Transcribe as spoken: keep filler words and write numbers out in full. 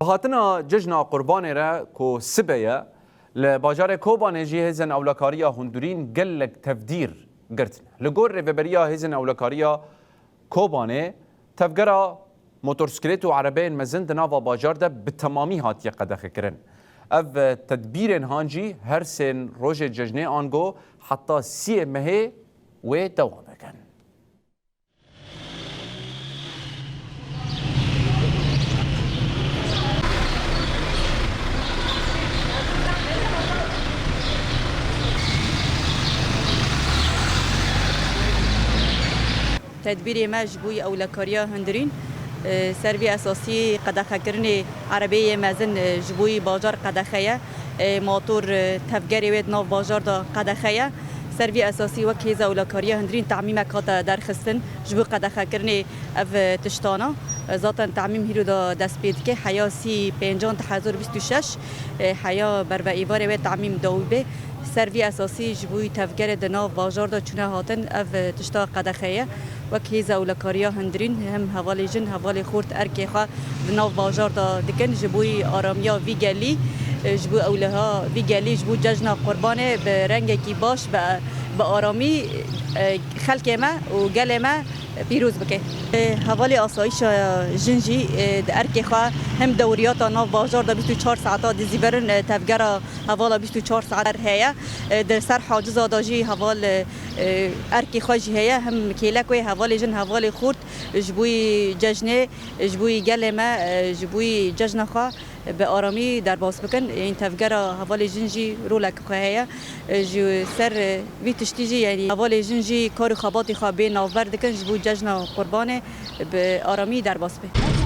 Bi hatina cejna Qurbanê re ku sibe ye, li bajarê Kobanê jî hêzên ewlekariya hundirîn gelek tevdîr girtine. Li gor rêveberiya hêzên ewlekariya Kobanê, tevgera motorsîklêt û erebeyên mezin di nava bajar de bi temamî hatiye qedexekirin. Ev tedbîrên han jî her sên rojê cejnê ango heta siyê mehê wê dewam bikin. Tedbîrê me ji bo ewlekariya hundirîn, e, ser vî esasî qedexekirinê erebeyê mezin, e, ji bo bajar qedexe ye. E, motor, e, tevgerê wê di nav bajar de qedexe ye. Ser vî esasî wek hêza ewlekariya hundirîn temîmek hate derxistin ji bo qedexekirinê ev, e, tiştana. E, zaten temîm hîro de dest pê dike. Heya sî pêncan du hezar bîst û şeş, e, heya berve êvarê wê temîm dawî bê. Ser vî esasî ji bo tevgerê di nav bajar de çûne hatin ev, e, tişta qedexe ye. Wek hêza ewlekariya hundirîn hem hevalê jin, hevalê xort erkê xwe di nav bajar de dikin ji bo aramiya vî gelî, e, ji bo ewleha vî gelî, ji bo cejna Qurbanê bi rengekî baş, bi, bi aramî, e, xelkê me û gelê me pîroz bike. E, hevalê asayîşa jin jî, e, di erkê xwe hem dewriyata nav bajar de bîst û çar saeta dizî berin, e, tevgera hevala bîst û çar saet heye. E, di ser haciza de jî heval, e, e, erkê xwe jî heye, hem kêlek wê hevalê jin, hevalê xurt ji bo cejnê, ji bo gelê me, e, ji bo cejna xwe bi aramî derbas bikin. Ên tevgera hevalê jin jî rolek xwe heye. E, ji ser, e, vî tiştî jî, yanî hevalê jin jî kar û xebatê xwe bê navber dikin ji bo cejna Qurbanê bi aramî derbas be.